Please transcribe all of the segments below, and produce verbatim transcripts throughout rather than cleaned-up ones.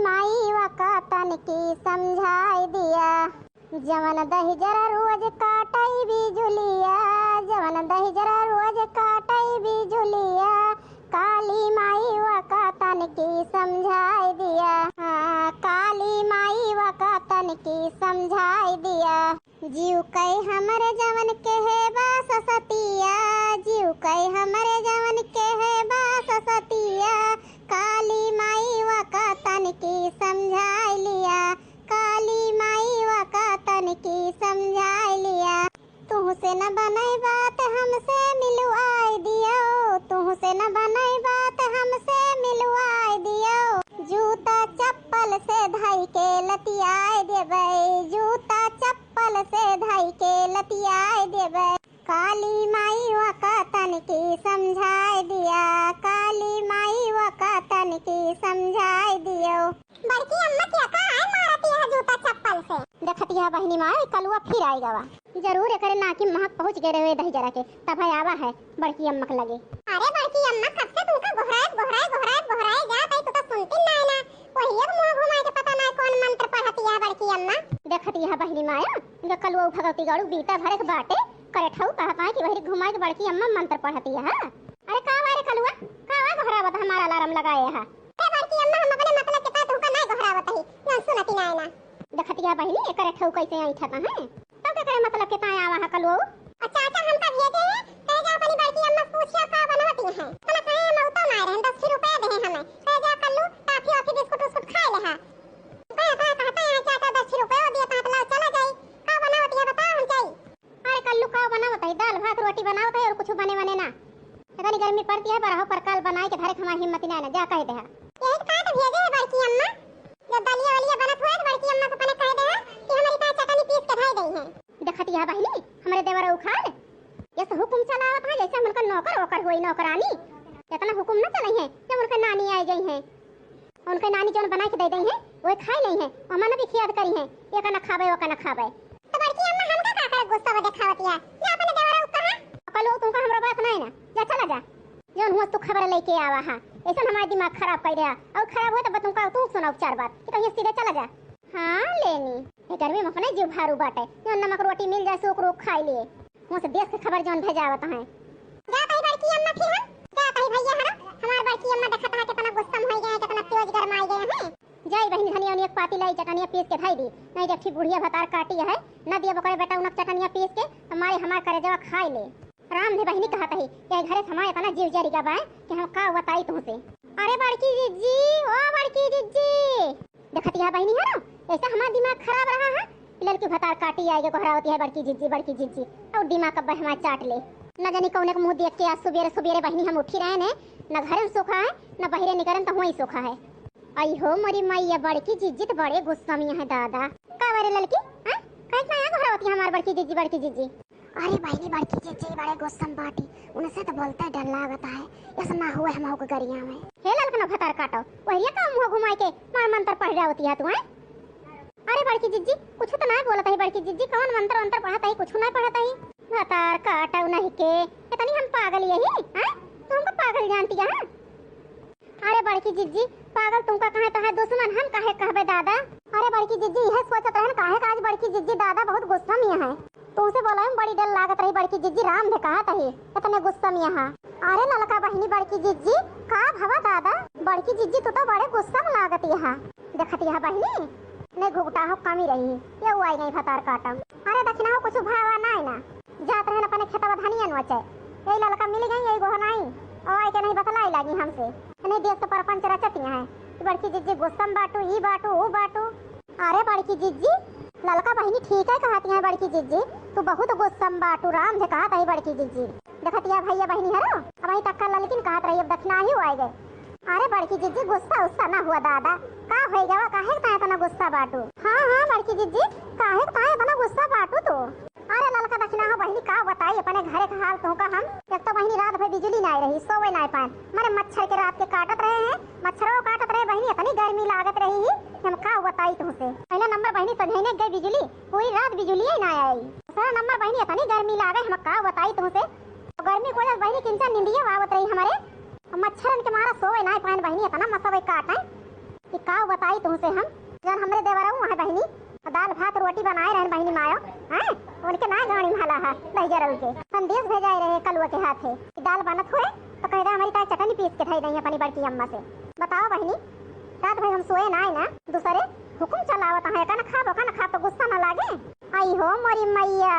माई वका तनकी समझाई दिया। जवन दहिजरा रोज काटई बिजुलिया, जवन दहिजरा रोज काटई बिजुलिया, काली माई वका तनकी समझाई दिया। हाँ, काली माई वका तनकी समझाई दिया। जीव कई हमरे जवन के है बा ससतिया, जीव कई हमरे जवन के है बा ससतिया, काली माई वका तनकी समझाई लिया, काली माई वका तनकी समझाई लिया। तुहसे न बनई बात हमसे मिलवाई दियो, तुहसे न बनई बात हमसे मिलवाई दियो। जूता चप्पल से धई के लतियाई देबै, जूता चप्पल से धई के लतियाई देबै। काली माई वका तनकी समझाई दिया, काली माई वका तनकी समझाई दियो। बड़की अम्मा के का है मारत यह जूता चप्पल से? देखत यह बहिनी माई, कलुआ फिर आई गवा। जरूर एकरे नाकी महक पहुँच गए रहे दहिजरा के, तब है आवा है बड़की अम्मा के लगे। अरे बड़की अम्मा, कब से तुमका गोहराए, गोहराए, गोहराए, गोहराए जात है, तू तो सुनती नाय ना। वही एक मुँह घुमाए के पता नाय कौन मंत्र पढ़त यह बड़की अम्मा। देखत यह बहिनी माया, इनका कलुआ भगवती गाड़ू बीता भरे के बाटे, करे ठऊ कहत है कि वही घुमाए के बड़की अम्मा मंत्र पढ़त यह। अरे का बा रे कलुआ, का बा गोहरावत हमारा अलार्म लगाए है? ए बड़की अम्मा, हम अपने मतलब के तहत तुमका नाय गोहरावत ही, जौन सुनती नाय ना। देखतिया बहिनी, एकरे ठऊ कैसे ऐठत हैं? तब एकरे मतलब के ताय आवा है कलुआ? अच्छा, अच्छा, हमका भेजे हैं, कहे जा अपनी बड़की अम्मा से पूछिया का बनावती हैं। अपना खाए हम उतो नाय रहन, दस रुपया दे हमें। कहे जा कल्लू, टाफी वाफी बिस्कुट उस्कुट खाए ले हा। कहे, कहे, कहता है चाचा दस रुपया दिए तात ला चला जाई। का बनावती है बताओ, हम जाई। अरे कल्लू का बनावत है? दाल भात रोटी बनावत है और कुछ बने बने ना। इतनी गर्मी पड़ती है, बरहो पर काल बनाए के धरे के हमारी हिम्मत ही ना, ना, जा कह दे है। यही तो कहा तो भेजे है बड़की अम्मा, जब दलिया वलिया बनत हुआ तो बड़की अम्मा से पहले कह दे है कि हमारी ताई चटनी पीस के धर दई है। देखत यह बहिनी, हमरे देवर उखाड़, जैसे हुकुम चलावत है, जैसे हम उनका नौकर ओकर होई, नौकरानी। इतना हुकुम न चलाई है, जब उनके नानी आए गई हैं। उनके नानी जौन बनाए के दे दई हैं, वही खाई लई हैं, हमें न भी खियाद करी हैं, ये का न खाबे, वो का न खाबे। तो बड़की अम्मा, हमका का करे गुस्सा में देखावत या? या अपने देवरा ऊपर है? कल वो तुमका हमरा बात नहीं ना, जा चला जा। जौन हुआ तू खबर लेके आवा हा, ऐसा हमारा दिमाग खराब कर दिया, और खराब हो तो तुमका तू सुनाओ चार बात, कि तो ये सीधे चला जा। हाँ लेनी, ये गर्मी में अपने जीव भारू बाटे, जौन नमक रोटी मिल जाए, सूख रूख खाई लिए। वहाँ से देश के खबर जौन भेजावत हैं। जात ही बड़की अम्मा फिर हम, जात ही भैया हरो, हमार बड़की अम्मा देखत है कितना गुस्सा में हो गए हैं, कितना तेज गरमाई गए हैं। जाई बहिनी धनिया उनिया के पाती लाई, चटनिया पीस के धई दी, नहीं तो एक ठी बुढ़िया भतार काटी है, न दिया बकरे बेटा उनक चटनिया पीस के, तो मारे हमार करेजवा खाई ले। राम धे बहिनी कहत ही, यह घरे से हमार इतना जीव जरी गा बाय कि हम का बताई तुमसे। अरे बड़की जिज्जी, ओ बड़की जिज्जी, देखत यह बहिनी है ना, ऐसा हमार दिमाग खराब रहा है। ललकी भतार काटी आएगे, गोहरावती है बड़की जिज्जी, बड़की जिज्जी, और दिमाग अब हमार चाट ले। न जानी कौने के मुँह देख के आज सुबेरे सुबेरे बहिनी हम उठी रहे ने, न घरे में सोखा है, न बहिरे निकरन तो हुआ ही सोखा है। आई हो मोरी मैया, बड़की जिज्जी तो बड़े गुस्सा में है दादा। का बारे ललकी, हाँ? काहे के ना गोहरावती है हमार बड़की जिज्जी, बड़की जिज्जी? अरे बहिनी, बड़की जिज्जी बड़े गुस्सा में बाटी, उनसे तो बोलते डर लागत है, ऐसा ना हुए हम होके गरिया में। हे ललकना भतार काटो, वहिया का मुँह घुमाए के मार मंत्र पढ़ रहा होती है तू, हैं? अरे बड़की जिज्जी, कुछ तो नहीं बोलत है बड़की जिज्जी, कौन मंत्र वंत्र पढ़त है, कुछ नहीं पढ़त है। भतार काटो नहीं के, इतनी हम पागल यही, हैं? तू हमको पागल जानती है, हैं? अरे बड़की जिज्जी, पागल तुमका कहे तो है दुश्मन, हम काहे कहबे दादा? अरे बड़की जिज्जी, यह सोचत रहन काहे का आज बड़की जिज्जी दादा बहुत गुस्सा में है। तुमसे बोला में बड़ी डर लागत रही बड़की जिज्जी, राम धे कहा तही इतने गुस्सा में यहाँ। अरे ललका बहिनी बड़की जिज्जी, का भवा दादा? बड़की जिज्जी तू तो बड़े गुस्सा में लागत यहाँ। देखत यहाँ बहिनी, नहीं घुघटा हो कमी रही, ये आई नहीं भतार काटम। अरे दक्षिणा हो कुछ भावा नहीं ना। जात रहन अपने खेतवा धनिया नोचे। यही ललका मिल गई, यही गोहनाई। और आए के नहीं बतलाई लागी हमसे। नहीं देश के परपंच रचतिया हैं। कि बड़की जिज्जी गुस्सा में बाटू, ई बाटू, ऊ बाटू। अरे बड़की जिज्जी, ललका बहिनी ठीक है कहती हैं बड़की जिज्जी। तू बहुत गुस्सा में बाटू, राम धे कहत है बड़की जिज्जी। देखतिया भैया बहिनी हरो, अब वही तक्का ललकिन कहत रही, अब दक्षिणा ही आए गए। अरे बड़की जिज्जी गुस्सा उस्सा ना हुआ दादा। का होई गवा, काहे का इतना गुस्सा बाटू? हाँ, हाँ बड़की जिज्जी, काहे का इतना गुस्सा बाटू तू? अरे ललका दक्षिणा हो बहिनी, का बताई अपने घरे का हाल तुमका हम। एक तो बहिनी रात भर बिजली नाय रही, सोवे नाय पाए, मारे मच्छर के रात के काटत रहे हैं, मच्छरों काटत रहे बहिनी, इतनी गर्मी लागत रही ही कि हम का बताई तुमसे। पहला नंबर बहिनी संझाई ने गई बिजली, पूरी रात बिजली ही ना आई। दूसरा नंबर बहिनी इतनी गर्मी लागे हम का बताई तुमसे। गर्मी को वजह बहिनी किंचा निंदिया आवत रही हमारे, मच्छरन के मारा सोवे नाय पाए बहिनी, इतना मसवे काटे कि का बताई तुमसे हम, जौन हमरे देवरऊ है बहिनी, दाल भात रोटी बनाए रहन बहिनी मायो, हैं? उनके ना गाड़ी में हला है, लहिजरऊ के। संदेश भेजाए रहे कलुआ के हाथे कि दाल बनत हुए, तो कह दे, "हमारी ताई चटनी पीस के धई दई अपनी बड़की अम्मा से।" बताओ बहिनी, रात भर हम सोए ना, ना, दूसरे हुकुम चलावत है, "का न खाब, का न खाब," तो गुस्सा न लागे? आई हो मोरी मैया,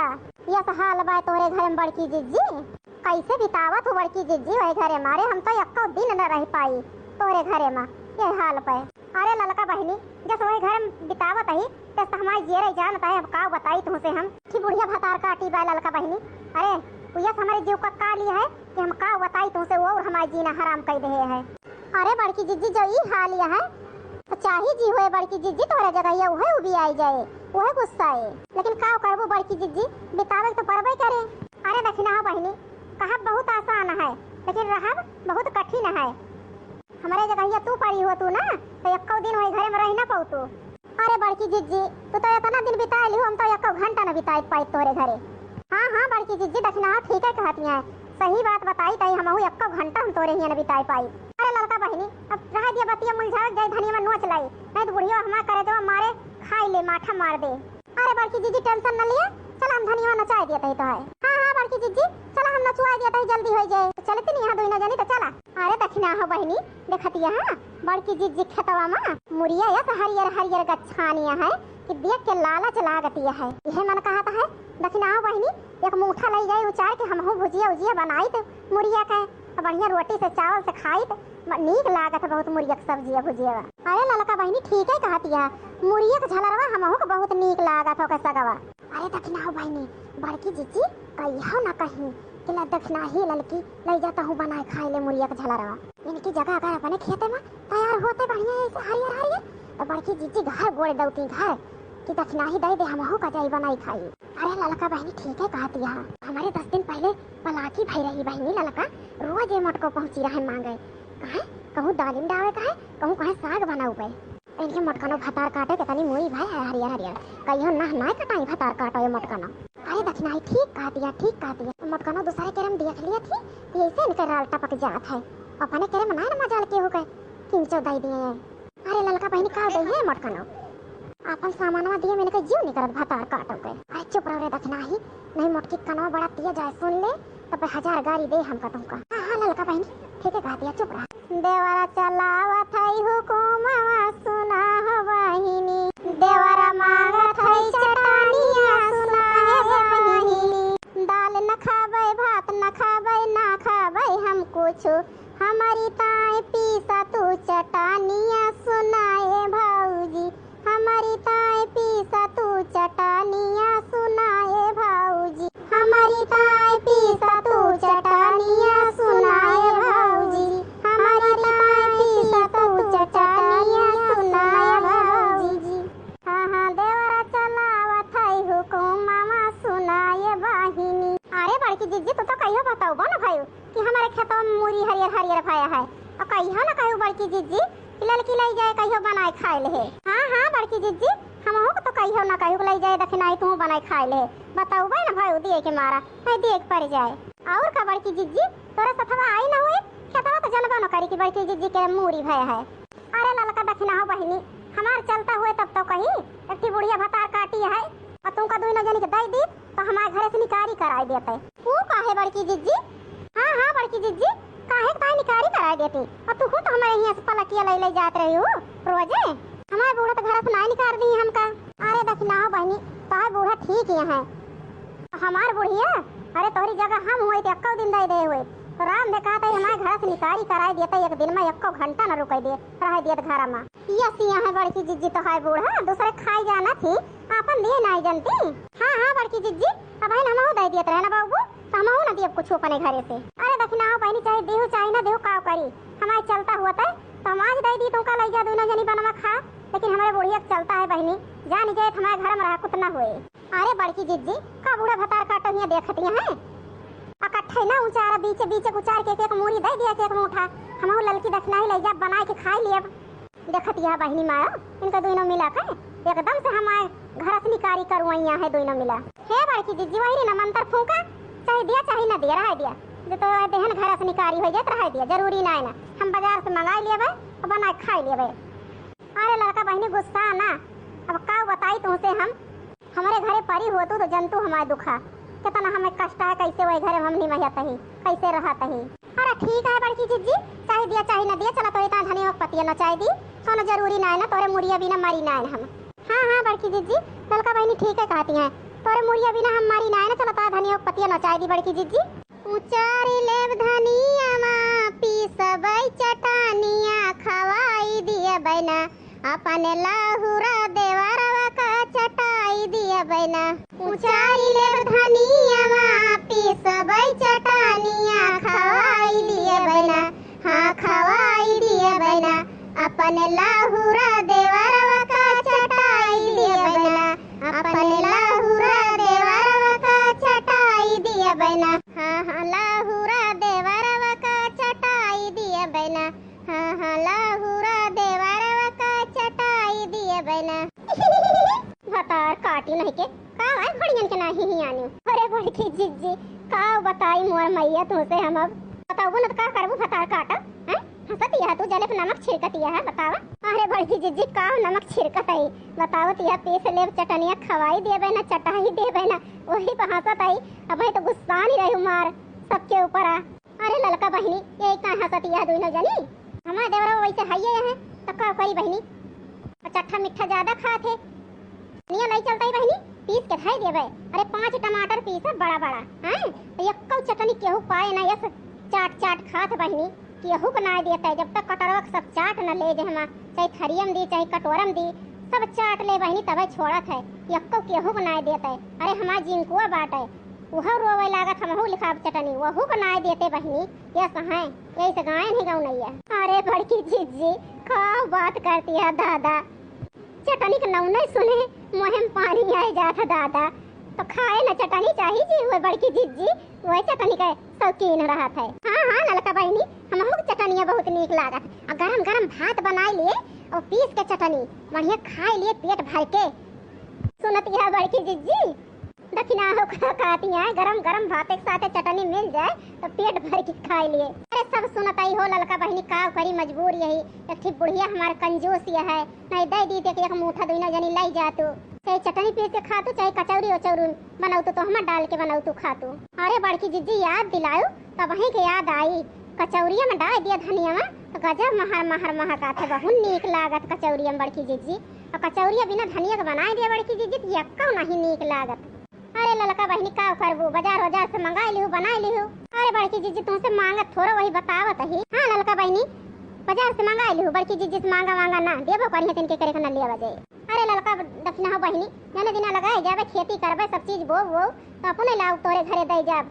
यस हाल बाय तोहरे घर में बड़की जिज्जी। कैसे बितावत हो बड़की जिज्जी वही घरे में? अरे हम तो एक्को दिन न रह पाई तोहरे घरे में, ये हाल पे। अरे ललका बहिनी, जस वही घर में बितावत ही, तस तो हमारी जियरे जानत है। अब का बताई तुमसे हम कि बुढ़िया भतार काटी बाय ललका बहिनी। अरे, उ यस हमारे जीव का काली है कि हम का बताई तुमसे, वो और हमारा जीना हराम कर दे है। अरे बड़की जिज्जी, जो ई हाल यह है, तो चाही जी होए बड़की जिज्जी, तोहरे जगह ये उहे उबी आई जाए, उहे गुस्सा है। लेकिन का करबो बड़की जिज्जी, बितावे तो परबे करे। अरे दखिना हो बहिनी, कहब बहुत आसान है, लेकिन रहब बहुत कठिन है। हमरे जगहिया तू परी हो तू ना, तो एक्को दिन वही घरे में रह ना पाऊ तू। अरे बड़की जिज्जी, तू तो इतना दिन बिताए लिहू, हम तो एक्को घंटा न बिताए पाई तोरे घरे। हाँ, हाँ बड़की जिज्जी, दखिना ठीक है कहती हैं, सही बात बताई तई, हमहू एक्को घंटा हम तोरे हियां न बिताए पाई। अरे ललका बहिनी, अब रह दिया बतिया मुलझावे जाए, धनिया में नोच लाई, नहीं तो बुढ़िया हमार करे जो मारे खाई ले, माठा मार दे। अरे बड़की जिज्जी tension न लिया, चला हम धनिया नचाए दिया तई तो है। हाँ, हाँ बड़की जिज्जी, चला हम नचवाए दिया तई, जल्दी हो जाए। तो चलती नहीं यहाँ दोनों जनी तो चला। अरे दखिना हो बहिनी, देखत यहाँ बड़की जिज्जी खेतवा मा मुरिया यस हरियर हरियर गच्छानिया है कि देख के लालच लागतिया है। यह मन कहत है, दखिना हो बहिनी, एक मूठा लई जाए उचार के हमहू भुजिया उजिया बनाइत मुरिया के, और बढ़िया रोटी से चावल से खाइत, ब-, नीक लागत है बहुत मुरिया के सब्जिया भुजिया। अरे ललका बहिनी ठीक है कहतिया, मुरिया के झलरवा हमहू के बहुत नीक लागत हो के सगवा। अरे दखिना हो बहिनी, बड़की जिज्जी कहियो ना कहीं कि ला दखिना ही ललकी लई जा तहू बनाए खाए ले मुरिया के झलरवा। इनकी जगह अगर अपने खेते में तैयार होते बढ़िया ऐसे हरियर हरियर, तो बड़की जिज्जी घर गोड़ दौती घर कि दखिना ही दे दे, हमहू का जाई बनाई खाई। अरे ललका बहिनी ठीक है कहतिया, हमारे दस दिन पहले पलाकी भई रही बहिनी ललका, रोज ये मोटको पहुँची रहे मांगे, कहे कहूँ दालिम डावे कहे, कहूँ कहे साग बनाऊ पे। इनके मोटकनो भतार काटे के तनी मुई भाई है हरियर हरियर। कहियो ना ना कटाई भतार काटो ये मोटकनो। अरे दखिनाही ठीक कहतिया, ठीक कहतिया। मोटकनो दूसरे केरे में देख लिया थी, तो ऐसे इनके राल टपक जात है। अपने केरे में ना ना मजाल केहू के किंचो दई दिए हैं। अरे ललका बहिनी का दई है मोटकनो? आपन सामानवा दिए में इनके जीव निकरत भतार काटो के। अरे चुप रहो रे दखिनाही, नहीं मोटकी कनवा बड़ा तेज है, सुन ले तब हजार गारी दे हमका तुमका। हाँ, हाँ, ललका बहिनी, ठीक है कहतिया, चुप रहा। देवरा चलावत है हुकुमवा सुना हो बहिनी, देवरा मांगत है चटानिया सुना हो बहिनी। दाल न खाबै, भात न खाबै, ना खाबै हम कुछु, हमारी ताई पीसा तू चटानिया सुना ए भौजी। हमारी ताई पीसा तू चटानिया सुना ए भौजी। हमारी ताई पीसा तू चटानिया सुना ए भौजी। हमारी ताई पीसा तू चटानिया सुना ए भौजी। हाँ, हाँ, देवरा चलावत है हुकुमवा सुना ए बहिनी। अरे बड़की जिज्जी, तू तो कहियो बतौबो न भयू कि हमारे खेतवा में मूरी हरियर हरियर भया है। और कहियो न कहू बड़की जिज्जी कि ललकी लई जाए कहियो बनाए खाए ले। हाँ, हाँ, बड़की जिज्जी, हमहू को तो कहियो न कहू कि लई जाए दखिनाही तू बनाए खाए ले। बतौबे न भयू दिए के मारा, नहीं दिए के पड़ जाए। और का बड़की जिज्जी, तोरे सथवा आई न हुई, खेतवा तो जनबो न करी कि बड़की जिज्जी के मूरी भया है। अरे ललका दखिना हो बहिनी, हमार चलता हुए तब तो कही, एक ठी बुढ़िया भतार काटी है, और तुमका दुइनो जनी के दई दी, तो हमारे घरे से निकारी कराई देते। वो काहे बड़की जिज्जी? हाँ, हाँ बड़की जिज्जी, काहे के ताई निकारी कराई देती? और तू खुद हमारे यहाँ से पलकिया लई लई जात रही हो रोजे। हमारे बूढ़ा तो घर से नाई निकार दी हमका। अरे दखिना हो बहिनी, तार बूढ़ा ठीक ही है। हमार बुढ़िया, अरे तोहरी जगह हम हुई तो एक्को दिन दई दे हुई। तो राम दे कहत है हमारे घर से निकारी कराई देते, एक दिन में एक्को घंटा न रुकई दे, रह दियत घर में। यस, यहाँ है बड़की जिज्जी तो है बूढ़ा, दूसरे खाई जाना थी, आपन दिए नाई जनती। हाँ, हाँ बड़की जिज्जी, अब है हमहू दे दियत रहे ना बाबू, तो हमहू ना दियब कुछ अपने घरे से। अरे दखिना हो बहिनी, चाहे देहू चाहे ना देहू, का करी, हमारे चलता हुआ तय, तो हम आज दे दी तुमका, लई जा दुइनो जनी बनवा खा, लेकिन हमारे बुढ़िया के चलता है बहिनी, जानी जाए हमारे घर में रहा कुछ ना हुए। अरे बड़की जिज्जी, का बूढ़ा भतार काटो हियां देखत हैं? अकट्ठे ना उचार, बीचे बीचे उचार के एक एक मूरी दे दिया, एक एक मूठा। हमहू ललकी दखिनाही लई जा, बनाए के खाई लियब। देखत यह बहिनी मायो, इनका दुइनो मिला के एकदम से हमारे घर से निकारी करवाइया है दुइनो मिला। हे बड़की जिज्जी, वही रे ना मंतर फूंका, चाहे दिया चाहे ना दिया, रह दिया। जो तो देहन घर से निकारी हो जाए तो रह दिया, जरूरी ना है ना। हम बाजार से मंगाई लेबे और बनाए खाई लेबे। गुस्सा ना, अब का बताई तुमसे हम। हमरे घरे परी होतू तो जनतू हमार दुखा, कितना हमें कष्ट है, कैसे वही घरे हम निमहत ही, कैसे रहत ही। अरे ठीक है बड़की जिज्जी, चाहे दिया चाहे न दिया, चला तो इतना धनिया के पतिया नचाई दी, कौनो जरूरी ना है ना, तोरे मुड़िया बिना मरी ना है हम। हाँ हाँ बड़की जिज्जी, ललका बहिनी ठीक है कहती हैं, तोरे मुड़िया बिना हम मरी ना है ना, चला तो धनिया के पतिया नचाई दी बड़की जिज्जी। उचारी लेब धनियावा, पीसबै चटनिया, खवाई दिए बैना, अपन लाहुरा देवरवा का चटाई दिए बैना। उचारी लेब धनियावा, पीसबै चटनिया, खवाई दिए बैना, हाँ खवाई दिए बैना, अपन लाहुरा देवरवा का चटाई दिए बैना, अपन लाहुरा देवरवा का चटाई दिए बैना। हाँ हाँ लाहुरा देवरवा का चटाई दिए बैना, हाँ हाँ लाहुरा देवरवा का चटाई दिए बैना। भतार काटी नहीं के, का है घड़ियन के नाही ही आनी। अरे बड़की जिज्जी, का बताई मोर मैया तुमसे हम अब। बताओ न तो का करबू भतार काटा, हैं? हंसत यह तू जले पे नमक छिड़कत यह है, बतावा। अरे बड़की जिज्जी, का नमक छिड़कत है? बतावत यह पीस लेब चटनिया, खवाई देबे ना, चटाई देबे ना, वही पे हंसत है। अब तो गुस्सा नहीं रही मार सबके ऊपर आ। अरे ललका बहिनी, यही का हंसत यह दोनों जनी? हमार देवरवा वैसे हइये है, तो का करी बहिनी? और चट्ठा मिट्ठा ज्यादा खात है। धनिया लई चलता ही बहिनी, पीस के धई देबे। अरे पांच टमाटर पीसा बड़ा बड़ा, हैं? तो यक्को चटनी केहू पाए ना, यस चाट चाट खात बहिनी, केहू के ना देते। जब तक कटरवा के सब चाट न ले जे हमा, चाहे थरियम दी, चाहे कटोरम दी, सब चाट ले बहिनी, तबे छोड़त है, यक्को केहू के ना देते। अरे हमार जिंकुआ बाटे, उहो रोवे लागत, हमहू लिखाब चटनी, वहू के ना देते बहिनी, यस हैं, यही से गायन ही गौनैया। अरे बड़की जिज्जी, का बात करती है दादा, चटनी के नाव नहीं सुने, मुँह में पानी आए जात है दादा। तो खाए न चटनी चाही जी, वो बड़की जिज्जी, वही चटनी के शौकीन रहत है। हाँ हाँ ललका बहिनी, हमहू के चटनिया बहुत नीक लागत। आ गरम गरम भात बनाई लिए और पीस के चटनी बढ़िया खाई लिए पेट भर के। सुनत यह बड़की जिज्जी, दखिना हो का कहती हैं, गरम गरम भात के साथ चटनी मिल जाए तो पेट भर के खाई लिए। अरे सब सुनत आई हो ललका बहिनी, का करी मजबूर यही। एक ठे बुढ़िया हमार कंजूस यह है, नहीं दे दी तो एक, एक मुठा दुइनो जनी लाई जा तू। चाहे चटनी पीस के खा तू, चाहे कचौरी उचौरी बनाऊ तू, तो हमार डाल के बनाऊ तू खा तू। अरे बड़की जिज्जी याद दिलायो, तब वहीं के याद आई। कचौरिया में डाल दिया धनिया में, तो गजब महर महर महकात है, बहुत नीक लागत कचौरिया में बड़की जिज्जी। और कचौरिया बिना धनिया के बनाई दिया बड़की जिज्जी, तो यक्को नहीं नीक लागत। अरे ललका बहिनी, का करबू? बाजार वाजार से मंगाई लिहू, बनाई लिहू। अरे बड़की जिज्जी, तुमसे मांगत थोड़ा, वही बतावत ही। हाँ ललका बहिनी, बाजार से मंगाई लिहू, बड़की जिज्जी से मांगा वांगा ना, देबो करिहे तिनके करे के ना लिया बजे। अरे ललका दखिना हो बहिनी, जने दिना लगाए जाबे, खेती करबे, सब चीज बोब वो, तो अपने लाऊ तोरे घरे दे जाब।